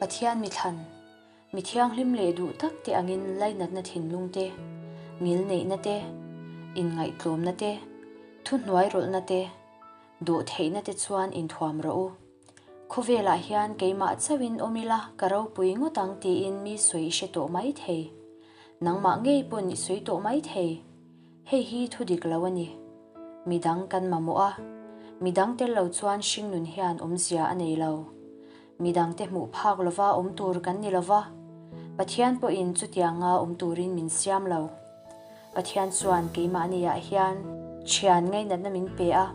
Pathian mi thlan, mi thianghlim leh duh tak te angin lainatna thinlung te, ngilneihna te, inngaihtlawmna te, thuhnuairawlhna te, dawhtheihna te chuan inthuam rawh u. Khawvelah hian keimah chauhin awm ila ka ropui ngawt ang tiin mi sawi i hre tawh mai thei. Nangmah ngei pawn i sawi tawh mai thei. Hei hi thu dik lo a ni. Midang kan mamawh a, midang tel lo chuan hringnun hian awmzia a nei lo. Midangte hmuh phak lova awm tur kan ni lova, Pathian pawhin chutianga awm turin min siam lo. Pathian chuan keimahniah hian thian ngainatna min pe a,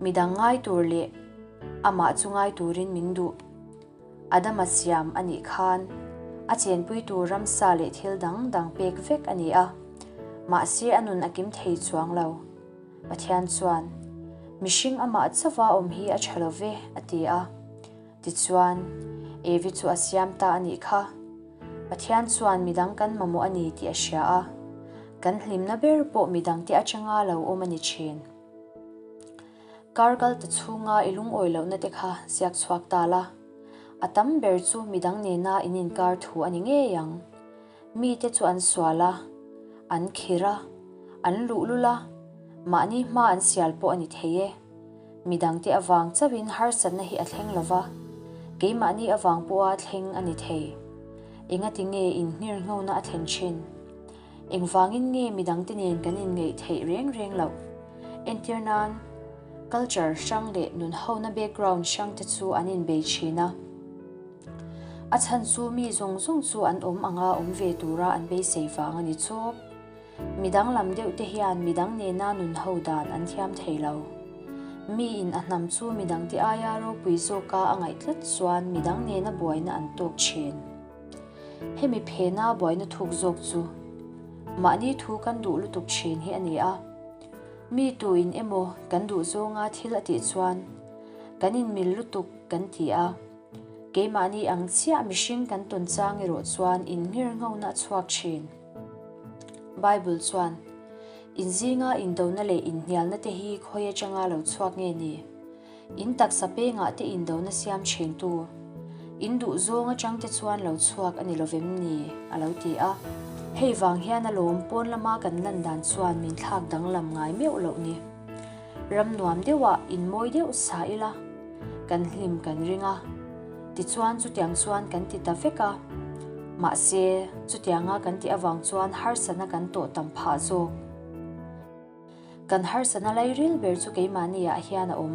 midang ngai tur leh amah chu ngai turin min duh. Adama siam a nih khan a chenpui tur ramsa leh thil dang dang pek vek a ni a, mahse a nun a kim thei chuang lo. Pathian chuan, Mihring amah chauha awm hi a tha lo ve, a ti a. Tichuan, Evi chu a siam ta a nih kha. Pathian chuan midang kan mamawh a ni tih a hria a, kan hlimna ber pawh midangte atanga lo awm a ni thin. Kar kal ta chhunga i lungawi lohna te kha ziak chhuak ta la, a tam ber chu midang nena in inkar thu a ni ngei ang. Mite chu an sual a, an khir a, an luhlul a, mahni hma an sial pawh a ni thei e. Midangte avang chauhin harsatna hi a thleng lo va, keimahni avang pawha thleng a ni thei. Engati nge inngirnghona a thlen thin? Engvangin nge midangte nen kan inngeih theih reng reng loh? Entir nan, culture hrang leh nunhona background hrangte chu an inbei thin a. A chhan chu mi zawng zawng chu an awm anga awm ve tura an beisei vang a ni chawp. Midang lam deuh te hian midang nena nunho dan an thiam thei lo. Miin a hnam chu midangte aia ropui zawka a ngaih tlat chuan midang nena buaina an tawk thin. Hemi phena buaina thuk zawk chu mahni thu kan duh lutuk thin hi a ni a. Mi tuin emaw kan duh zawnga thil a tih chuan kan inmil lutuk kan ti a. Keimahni ang chiah mihring kan tawn chang erawh chuan innghirnghona a chhuak thin. Bible chuan, In zinga indona leh inhnialna te hi khawi atanga lo chhuak nge ni? In taksa pengah te indona siam thin tu, in duh zawng atang te chuan lo chhuak a ni lovem ni? a lo ti a. Hei vang hian alawm pawn lama kan lan dan chuan min thlak danglam ngai meuh loh ni. Ram nuam deuhah in mawi deuh sa ila, kan hlim kan ring a. Tichuan chutiang chuan kan ti ta vek a. Mahse, chutianga kan tih avang chuan harsatna kan tawh tam phah zawk. Kan harsatna lairil ber chu keimahniah hian a awm.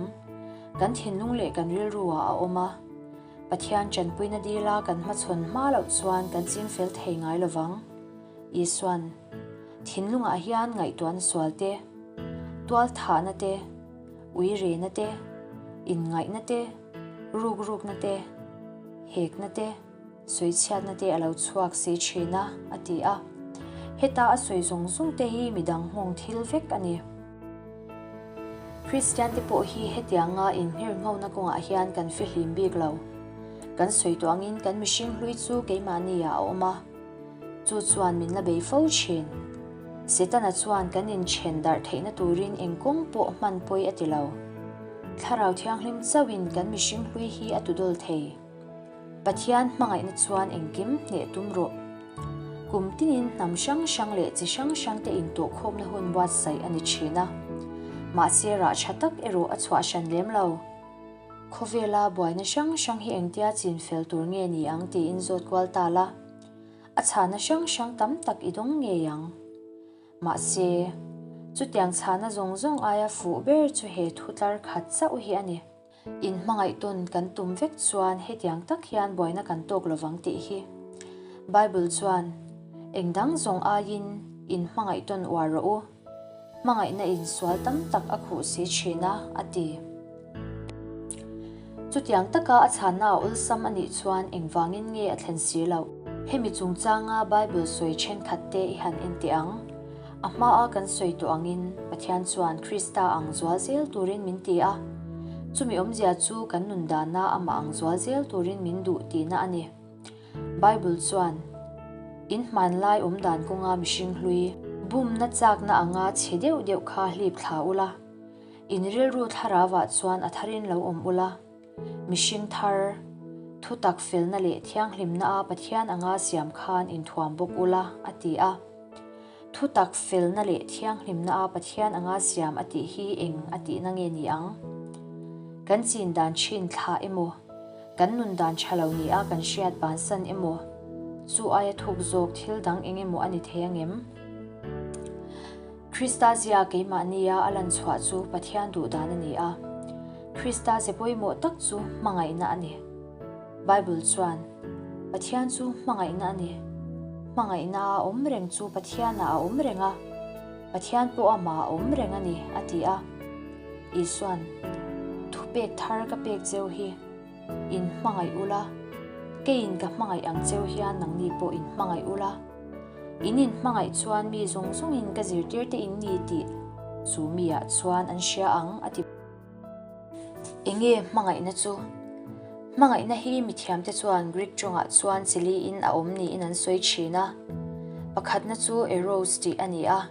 Kan thinlung leh kan rilruah a awm a. Pathian tanpuina dila kan hmachhawn hma loh chuan kan chingfel thei ngai lo vang. Isuan, Thinlungah hian ngaihtuahna sual te, tualthahna te, uirena te, inngaihna te, rukrukna te, hekna te, Sawichhiatna te a lo chhuak si thin a, a ti a. Heta a sawi zawng zawng te hi midang nghawng thil vek a ni. Kristian te pawh hi hetianga inngirnghona kawngah hian kan fihlim bik lo. Kan sawi tawh angin kan mihring hlui chu keimahni ah a awm a. Chu chuan min la bei fo thin. Setana chuan kan inthen darh theihna turin eng kawng pawh hman pawi a ti lo. Thlarau Thianghlim chauhin kan mihring hlui hi a tudawl thei. Pathian hmangaihna chuan engkim hneh tum rawh. Kum tinin hnam hrang hrang leh chi hrang hrangte intawhkhawmna hun buatsaih a ni thin a. Mahse rah tha tak erawh a chhuah hran lem lo. Khawvela buaina hrang hrang hi engtia chin fel tur nge ni ang tiin zawt kual ta la, a chhana hrang hrang tam tak i dawng ngei ang. Mahse, chutiang chhana zawng zawng aia fuh ber chu he thu tlar khat chauh hi a ni. In hmangaih tawn kan tum vek chuan hetiang tak hian buaina kan tawk lovang tih hi Bible chuan eng dang zawng aiin in hmangaih tawn uar rawh u, hmangaihna in sual tam tak a khuh si thin a, a ti. Chutiang taka a chhanna a awlsam a nih chuan engvangin nge a thlen si loh? Hemi chungchanga Bible sawi thenkhat te i han en teh ang. A hmaa kan sawi tawh angin Pathian chuan Krista ang zual zel turin min ti a. Chumi awmzia chu kan nun dana amah ang zual zel turin min duh tihna a ni. Bible chuan, In hmanlai awm dan kawnga mihring hlui, bumna chakna anga chhe deuh deuh kha hlip thla ula, in rilru thlarauah chuan a tharin lo awm ula, mihring thar, Thutak felna leh thianghlimna a Pathian anga siam khan inthuam bawk ula, a ti a. Thutak felna leh thianghlimna a Pathian anga siam a tih hi eng a tihna nge ni ang? Kan chin dan thin thlah emaw, kan nun dan tha lo ni a kan hriat bansan emaw, chu aia thuk zawk thil dang eng emaw a ni thei angem? Krista zia keimahnia a lan chhuah chu Pathian duh dan a ni a. Krista ze pawimawh tak chu hmangaihna a ni. Bible chuan, Pathian chu hmangaihna a ni. Hmangaihna a awm reng chu Pathianah a awm reng a, Pathian pawh amah a awm reng a ni, a ti a. Isuan, Thupek thar ka pek cheu hi, in hmangaih ula, keiin ka hmangaih ang cheu hian nangni pawh in hmangaih ula. In inhmangaih chuan mi zawng zawngin ka zirtirte in ni tih chu miah chuan an hria ang, a ti. Enge hmangaihna chu? Hmangaihna hi mithiamte chuan Greek tawngah chuan chiliin a awm niin an sawi thin a. Pakhatna chu eros tih a ni a.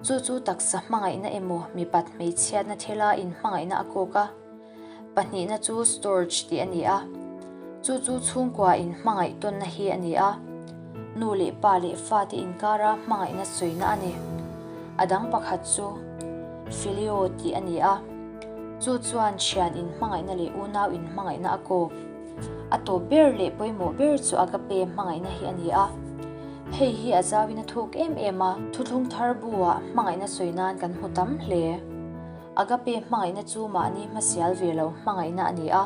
Chu chu taksa hmangaihna emaw mipat hmeichhiatna thila inhmangaihna a kawk a. Pahnihna chu storge tih a ni a, chu chu chhungkua in hmangaih tawnna hi a ni a, nu leh pa leh fate inkara hmangaihna sawina a ni. A dang pakhat chu phileo tih a ni a, chu chuan thian in hmangaihna leh unau in hmangaihna a kawp. A tawp ber leh pawimawh ber chu agape hmangaihna hi a ni a, hei hi a zauin a thuk em em a, thuthlung thar bu-ah hmangaihna sawi nan kan hmu tam hle. Agape hmangaihna chu mahni hmasial ve lo hmangaihna a ni a,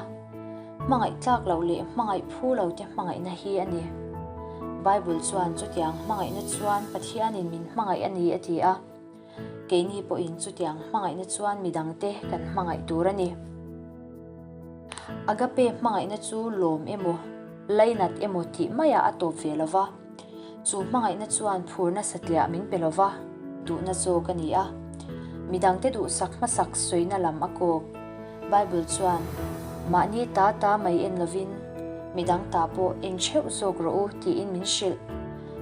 hmangaih tlak loh leh hmangaih phu lo te hmangaihna hi a ni. Bible chuan chutiang hmangaihna chuan Pathianin min hmangaih a ni a ti a, keini pawhin chutiang hmangaihna chuan midangte kan hmangaih tur a ni. Agape hmangaihna chu lawm emaw, lainat emaw tih maiah a tawp ve lo va. Chu hmangaihna chuan phurna satliah min pe lo va, duhna zawk a ni a. Midangte duhsak hmasak sawina lam a kawk. Bible chuan, Mahni ta ta mai en lovin, midang ta pawh en theuh zawk rawh u tiin min hrilh.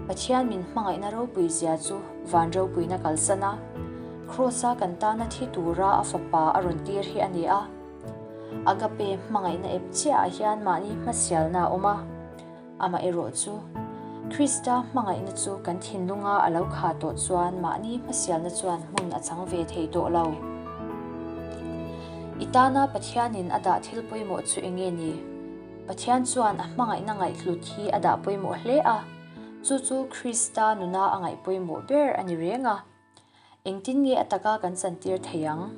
Pathian min hmangaihna ropui zia chu van ropuina kalsan a, Kraws-a kan tana thi tura a fapa a rawn tir hi a ni a. Agape hmangaihna ep chiahah hian mahni hmasialna a awm a. Amaherawh chu, Krista hmangaihna chu kan thinlunga a lo khah tawh chuan mahni hmasialna chuan hmun a chang ve thei tawh lo. I tana Pathianin a dah thil pawimawh chu eng nge ni? Pathian chuan a hmangaihna ngaihhlut hi a dah pawimawh hle a, chu chu Krista nuna a ngaih pawimawh ber a ni reng a. Engtin nge a taka kan chantir thei ang?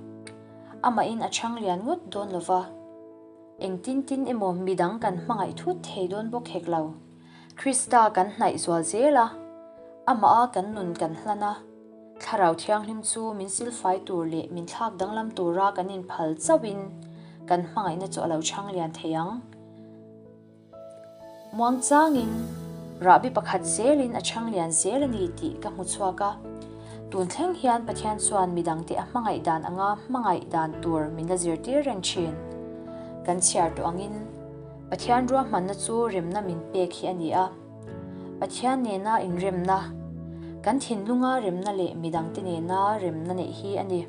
Amahin a chhang lian ngawt dawn lo va. Engtin tin emaw midang kan hmangaih thut thei dawn bawk hek lo. Krista kan hnaih zual zel a, amaha kan nun kan hlan a, Thlarau Thianghlim chu min silfai tur leh min thlak danglam tura kan inphal chauhin kan hmangaihna chu a lo chhang lian thei ang. Muangchangin rahbi pakhat zelin a chhang lian zel a ni tih ka hmu chhuak a. Tun thleng hian Pathian chuan midangte a hmangaih dan anga hmangaih dan tur min la zirtir reng thin. Kan chhiar tawh angin Pathian ruahmanna chu remna min pek hi a ni a. Pathian nena inremna, kan thinlunga remna leh midangte nena remna neih hi a ni.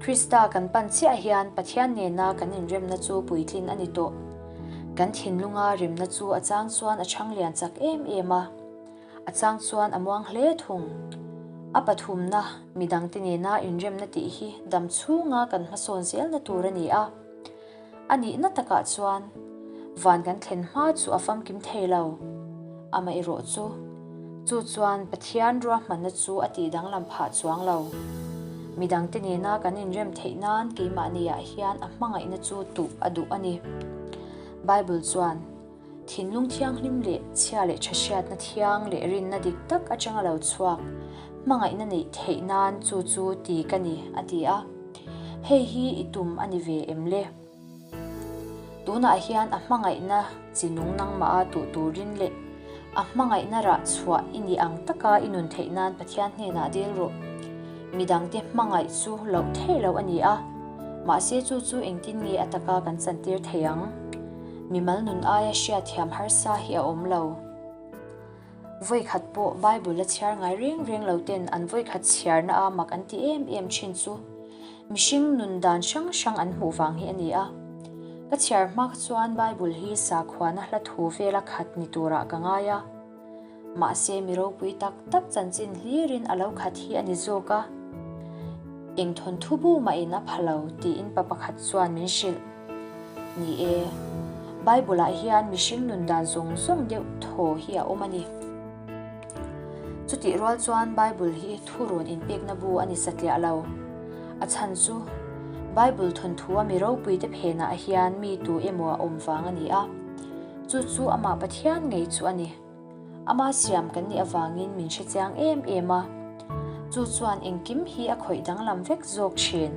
Krista kan pan chiah hian Pathian nena kan inremna chu puitlin a ni tawh. Kan thinlunga remna chu a chang chuan a chhang lian chak em em a, a chang chuan a muang hle thung. A pathumna, midangte nena inremna tih hi dam chhunga kan hmasawn zelna tur a ni a. A nihna takah chuan van kan thlen hma chu a famkim thei lo. Amaherawh chu, chu chuan Pathian ruahmanna chu a tih danglam phah chuang lo. Midangte nena kan inrem theih nan keimahniah hian a hmangaihna chu tuh a duh a ni. Bible chuan, Thinlung thianghlim leh chhia leh tha hriatna thiang leh rinna dik tak atanga lo chhuak, hmangaihna neih theih nan chu chu ti ka ni, a ti a. Hei hi i tum a ni ve em le? Tunah hian a hmangaihna chi nung nangmah a tuh turin leh a hmangaihna rah chhuah i nih ang taka i nun theih nan Pathian hnenah dil rawh. Midangte hmangaih chu loh theih loh a ni a, mahse chu chu engtin nge a taka kan chantir thei ang? Mimal nun aia hriatthiam harsa hi a awm lo. Vawikhat pawh Bible a chhiar ngai reng reng lo ten an vawikhat chhiarna a mak an ti em em thin chu mihring nun dan hrang hrang an hmuh vang hi a ni a. Ka chhiar hma kha chuan Bible hi sakhuana hla thu vela khat ni turah ka ngai a. Mahse mi ropui tak tak chanchin hlirin a lo khat hi a ni zawk a. Eng thawnthu bu mahin a pha lo tiin pa pakhat chuan min hrilh. Ni e, Bible-ah hian mihring nun dan zawng zawng deuh thaw hi a awm a ni. Chutih rual chuan Bible hi thurawn inpekna bu a ni satliah lo. A chhan chu, Bible thawnthua mi ropuite phenah hian mi tu emaw a awm vang a ni a. Chu chu amah Pathian ngei chu a ni. Ama siam kan nih avangin min hre chiang em em a. Chu chuan engkim hi a khawih danglam vek zawk thin.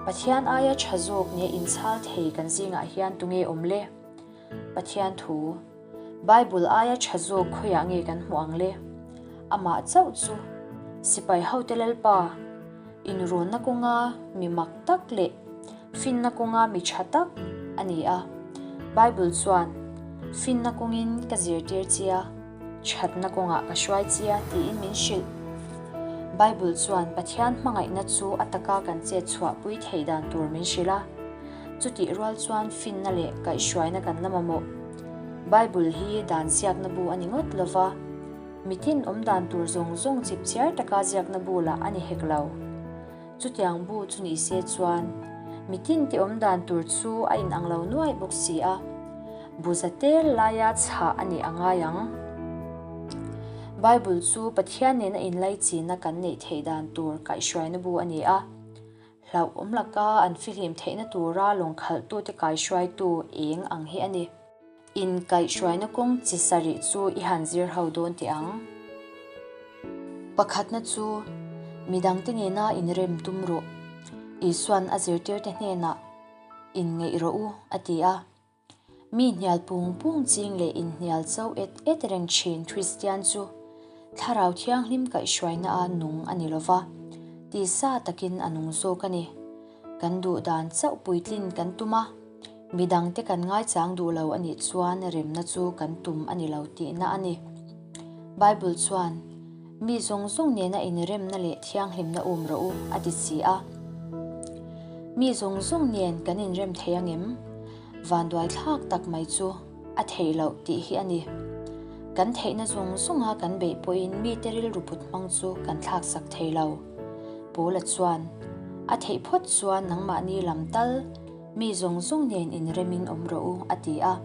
Pathian aia tha zawk nia inchhal thei kan zingah hian tunge awm le? Pathian thu, Bible aia tha zawk khawiah nge kan hmuh ang le? Amah chauh chu Sipai hote Lalpa, inrawnna kawnga mi mak tak leh Finna kawnga mi tha tak a ni a. Bible chuan, Finna kawngin ka zirtir che a, thatna kawngah ka hruai che a tiin min hrilh. Bible chuan Pathian hmangaihna chu a taka kan chet chhuahpui theih dan tur min hrilh a. Chutih rual chuan finna leh kaihhruaina kan la mamawh. Bible hi dan ziakna bu a ni ngawt lo va, mitin awm dan tur zawng zawng chipchiar taka ziakna bu lah a ni hek lo. Chutiang bu chu ni se chuan mitin te awm dan tur chu a inang lo nuai bawk si a, bu za tel laia chhah a nih a ngai ang. Bible chu Pathian nena inlaichinna kan neih theih dan tur kaihhruaina bu a ni a, hlauhawm laka an fihlim theihna tura lawngkhalhtute kaihhruaitu eng ang hi a ni. Inkaihhruaina kawng chi sarih chu i han zir ho dawn teh ang. Pakhatna chu, midangte nena inrem tum rawh. Isua'n a zirtirte hnenah, Inngeih rawh u, a ti a. Mi hnial pung pung ching leh inhnial cho et et reng thin Kristian chu Thlarau Thianghlim kaihhruaina a nung a ni lova, tisa takin a nung zawk a ni. Kan duh dan chauh puitlin kan tum a, midangte kan ngaichang duh lo a nih chuan remna chu kan tum a ni lo tihna a ni. Bible chuan, Mi zawng zawng nena inremna leh thianghlimna um rawh u, a ti si a. Mi zawng zawng nen kan inrem thei angem? Vanduai thlak tak mai chu a theih loh tih hi a ni. Kan theihna zawng zawnga kan beih pawhin mite rilru put hmang chu kan thlaksak thei lo. Paula chuan, A theih phawt chuan nangmahni lam tal, mi zawng zawng nen inremin awm rawh u, a ti a.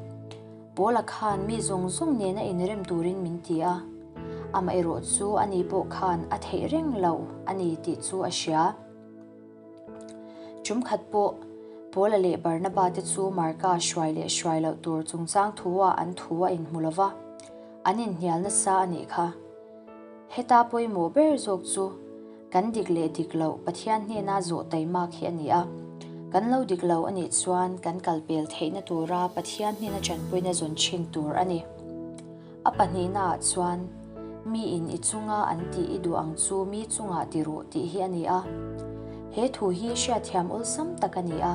Paula khan mi zawng zawng nena inrem turin min ti a, amaherawh chu ani pawh khan a theih reng lo a ni tih chu a hria. Tum khat pawh Paula leh Barnaba te chu Marka hruai leh hruai loh tur chungchang thu-ah an thu a inhmu lo va, an inhnial nasa a nih kha. Heta pawimawh ber zawk chu kan dik leh dik loh Pathian hnena zawh taimak hi a ni a. Kan lo dik lo a nih chuan kan kalpel theihna tura Pathian hnena tanpuina zawn thin tur a ni. A pahnihnaah chuan, Miin i chunga an tih i duh ang chu mi chungah ti ruh tih hi a ni a. He thu hi hriatthiam awlsam tak a ni a,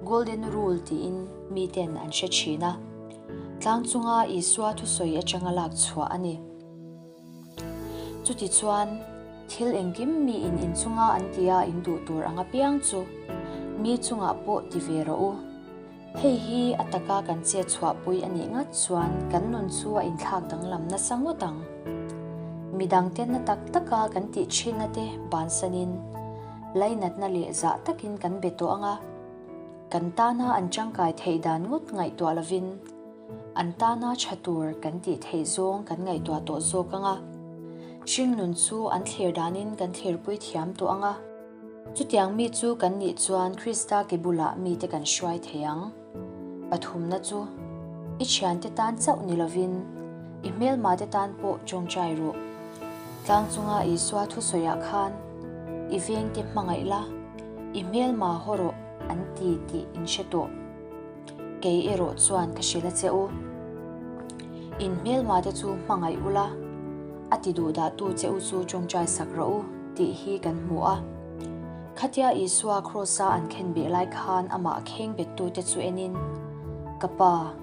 Golden Rule tiin miten an hre thin a. Tlang chunga Isua thusawi atanga lak chhuah a ni. Chutichuan, thil engkim miin inchunga an tia in duh tur ang apiang chu mi chungah pawh ti ve rawh u. Hei hi a taka kan chet chhuahpui a nih ngat chuan kan nun chu a inthlak danglam nasa ngawt ang. Midangte na tak taka kan tih thinna te bansanin lainatna leh zah takin kan be tawh ang a, kan tana an tangkai theih dan ngawt ngaihtuah lovin an tana tha tur kan tih theih zawng kan ngaihtuah tawh zawk ang a. Hringnun chu an thlir danin kan thlirpui thiam tawh ang a. Chutiang mi chu kan nih chuan Krista ke bulah mite kan hruai thei ang. Pathumna chu, i thiante tan chauh ni lovin, i hmelmate tan pawh tawngtai rawh. Tlang chunga Isua thusawiah khan, I vengte hmangaih la, i hmelma haw rawh an ti tih in hre tawh. Kei erawh chuan ka hrilh a che u. In hmelma te chu hmangaih ula, a ti duh dah tu che u chu tawngtai sak rawh u tih hi kan hmu a. Khatia Isua Kraws-a an khen beh lai khan amah kheng bet tu te chu enin, Ka pa,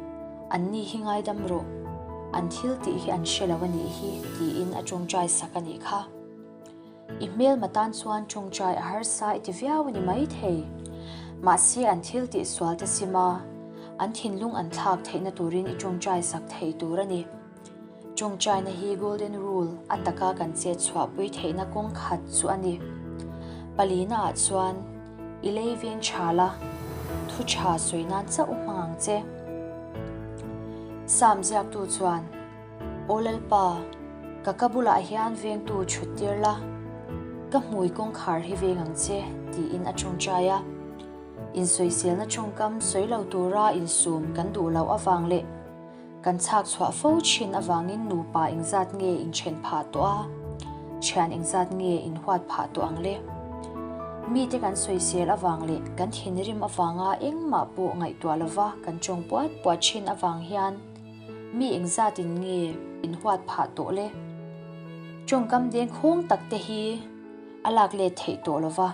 anni hi ngaidam rawh, an thil tih hi an hre lo a nih hi tiin a tawngtai sak a nih kha. I hmelma tan chuan tawngtai a harsa i ti viau a ni maithei. Mahse an thil tih sual te sim a, an thinlung an thlak theihna turin i tawngtai sak thei tur a ni. Tawngtaina hi Golden Rule a taka kan chet chhuahpui theihna kawng khat chu a ni. Palina ah chuan i lei veng tha la, thu tha sawi nan chauh hmang ang che. Psalm ziaktu chuan, Aw Lalpa, ka ka bulah hian vengtu chhut tir la, ka hmui kawngkhar hi veng ang che, tiin a tawngtai a. Insawiselna tawngkam sawi lo tura insum kan duh loh avang leh kan chhak chhuah fo thin avangin nupa engzat nge inthen phah tawh a, thian engzat nge inhuat phah tawh ang le? Mite kan sawisel avang leh kan thinrim avanga engmah pawh ngaihtuah lova kan tawng puat puat thin avang hian Mi engzatin nge in huat phah tawh le? Tawngkam dengkhawng tak te hi a lak let theih tawh lo va,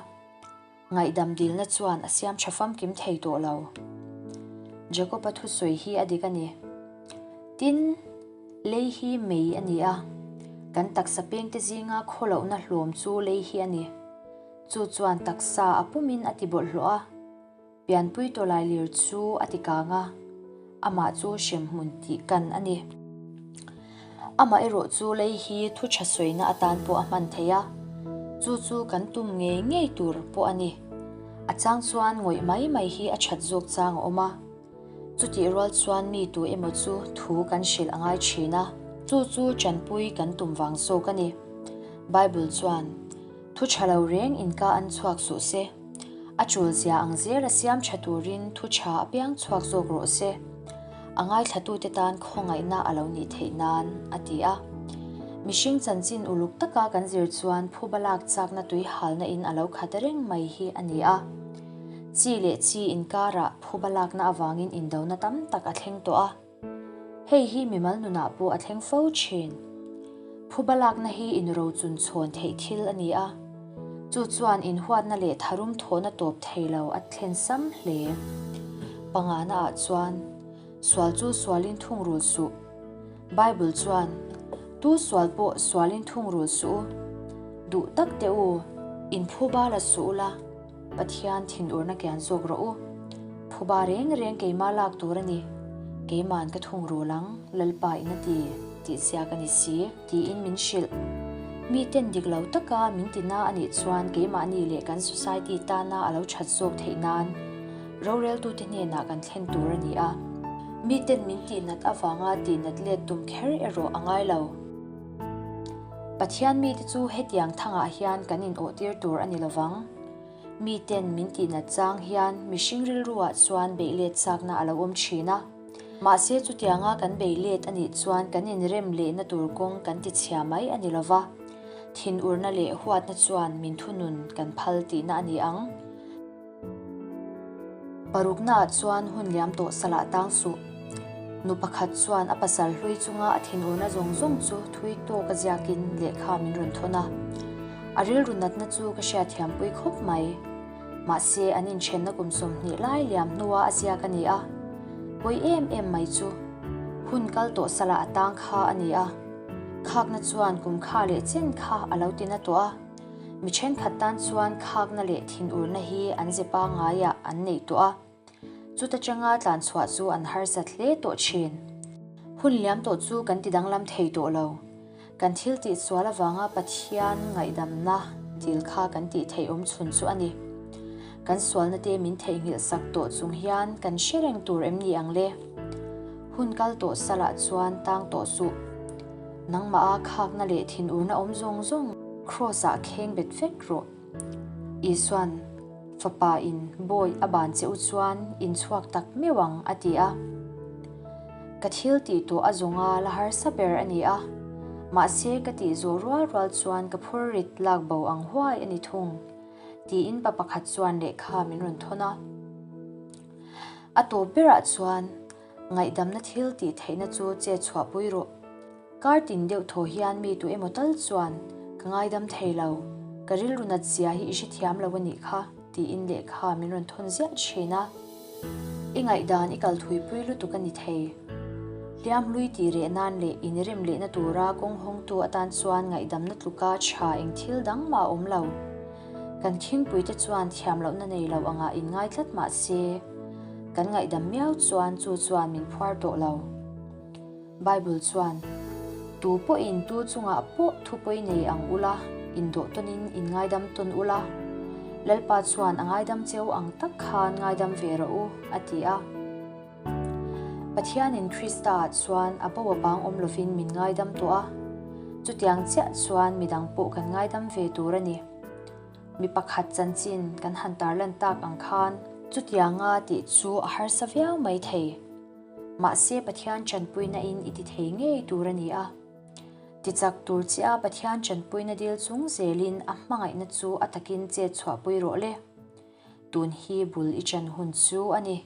ngaihdam dilna chuan a siam tha famkim thei tawh lo. Jacob-a thusawi hi a dik a ni. Tin, lei hi mei a ni a, kan taksa pengte zinga khawlohna hlawm chu lei hi a ni. Chu chuan taksa a pumin a ti bawlhhlawh a. Pianpui tawlailir chu a ti kang a, amah chu hremhmun tih kan a ni. Amah erawh chu lei hi thu tha sawina atan pawh a hman thei a, chu chu kan tum ngei ngei tur pawh a ni. A chang chuan ngawih mai mai hi a that zawk chang a awm a, chutih rual chuan mi tu emaw chu thu kan hrilh a ngai thin a, chu chu tanpui kan tum vang zawk a ni. Bible chuan, Thu tha lo reng inka an chhuak suh se. A chul zia ang zel a siam tha turin thu tha apiang chhuak zawk rawh se. A ngaithlatute tan khawngaihna a lo nih theih nan, a ti a. Mihring chanchin uluk taka kan zir chuan phuba lak chakna tui halna in a lo khat reng mai hi a ni a. Chi leh chi inkarah phuba lakna avangin indona tam tak a thleng tawh a. Hei hi mimal nunah pawh a thleng fo thin. Phuba lakna hi inrochun chhawn theih thil a ni a, chu chuan inhuatna leh tharum thawhna tawp thei lo a thlen sam hle. Pangana ah chuan, Sual chu sualin thungrul suh. Bible chuan, Tu sual pawh sualin thungrul suh u. Duh tak teh u, inphuba la suh ula. Pathian thinurna kian zawk rawh u. Phuba reng reng keimah lak tur a ni. Keima'n ka thungrul ang, Lalpa in a ti, tih chiak a ni si, tiin min hrilh. Miten dik lo taka min ti na a nih chuan keimahni leh kan society tana a lo that zawk theih nan roreltute hnenah kan thlen tur a ni a. Miten min tihnat avanga tihnat let tum kher erawh a ngai lo. Pathian mite chu hetiang thangah hian kan inawhtir tur a ni lovang. Miten min tihnat chang hian mihring rilruah chuan beih let chakna a lo awm thin a. Mahse chutianga kan beih let a nih chuan kan inrem lehna tur kawng kan tichhia mai a ni lova. Thinurna leh huatna chuan min thunun kan phal tihna a ni ang. Paruknaah chuan hun liam tawh salah tang suh. Nu pakhat chuan a pasal hlui chunga a thinurna zawng zawng chu thui tawk a ziakin lehkha min rawn thawn a. A rilru natna chu ka hriatthiampui khawp mai. Mahse, an inthenna kum 20 lai liam hnua a ziak a ni a. Pawi em em mai chu hun kal tawh salah a tang kha a ni a. Khakna chuan kum kha leh chen kha a lo tina tawh a. Mi thenkhat tan chuan khakna leh thinurna hi an ze pangaiah an neih tawh a, chuta tanga tlanchhuah chu an harsat hle tawh thin. Hun liam tawh chu kan ti danglam thei tawh lo. Kan thil tih sual avanga Pathian ngaihdamna dil kha kan tih theih awm chhun chu a ni. Kan sualna te min theihnghilh sak tawh chung hian kan hre reng tur em ni ang le? Hun kal tawh salah chuan tang tawh suh. Nangmah a khakna leh thinurna awm zawng zawng Kraws-ah kheng bet vek rawh. Isua'n, Fapa in bawi a ban che u chuan in chhuak tak meuh ang, a ti a. Ka thil tih tawh a zawnga la harsa ber a ni a, mahse ka tih zawh rual rual chuan ka phur rit lak bo ang huai a ni thung, tiin pa pakhat chuan lehkha min rawn thawn a. A tawp berah chuan Ngaihdamna thil tih theihna chu che chhuahpui rawh. Kar tin deuh thaw hian mi tu emaw tal chuan, Ka ngaidam thei lo, ka rilru nat zia hi i hrethiam lo a nih kha, tiin lehkha min rawn thawn ziah thin a. I ngaihdan i kal thuipui lutuk a ni thei. Hliam hlui tih reh nan leh inrem lehna tura kawng hawngtu atan chuan ngaihdamna tluka tha eng thil dang mah a awm lo. Kan khingpuite chuan thiam lohna nei lo angah inngai tlat mah se, kan ngaihdam miau chuan chu chuan min phuar tawh lo. Bible chuan, Tu pawhin tu chungah pawh thupawi nei ang ula, indawh tawnin inngaidam tawn ula, Lalpa chuan a ngaidam cheu ang tak khan ngaidam ve rawh u, a ti a. Pathianin Kristaah chuan a bo a bang awm lovin min ngaidam tawh a, chutiang chiah chuan midang pawh kan ngaidam ve tur a ni. Mi pakhat chanchin kan han tarlan tak ang khan chutianga tih chu a harsa viau mai thei. Mahse Pathian chanpuina in i ti thei ngei tur a ni a. Tichak tur chiah Pathian chanpuina dil chung zelin a hmangaihna chu a takin chet chhuahpui rawh le. Tun hi bul i chan hun chu a ni.